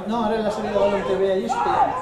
No, ahora en la salida de balón te ve allí, se te llama.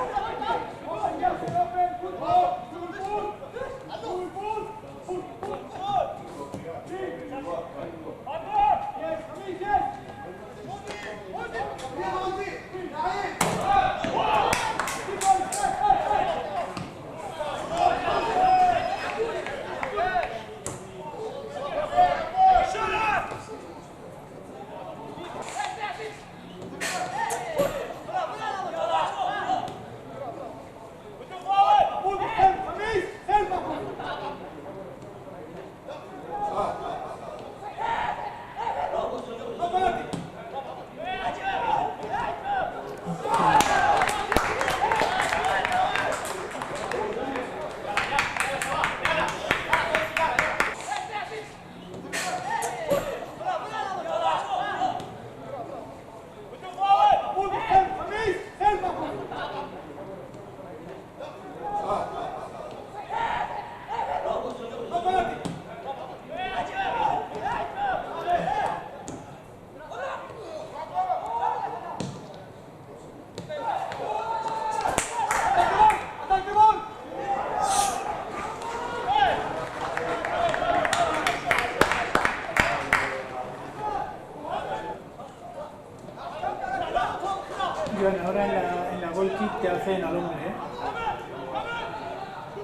Ahora en la goal kick te hacen al hombre, ¿eh?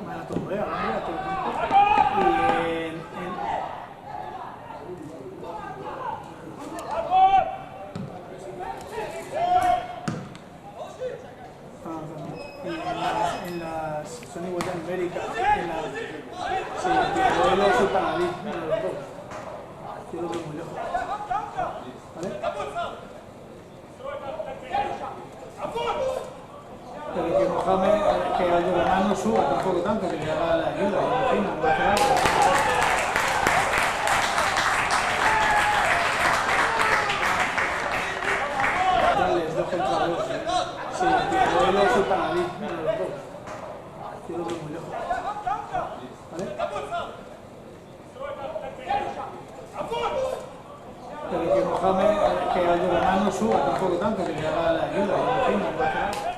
Van a todo, ¿eh? Al hombre, a todo el tiempo. Y en las son igual de América, en las sí, el oso para mí, uno de los dos. Yo lo veo muy lejos. ¿Vale? Pero que Mohamed, que Abdurrahman no suba tampoco tanto, que le haga la ayuda, imagino, no va a hacer algo. Dale, 2 contra 2. Sí, el oso para mí, uno de los dos. Yo lo veo muy lejos. ¿Vale? Pero que Mohamed, que Abdurrahman no suba tampoco tanto, que le haga la ayuda, imagino, no va a hacer algo.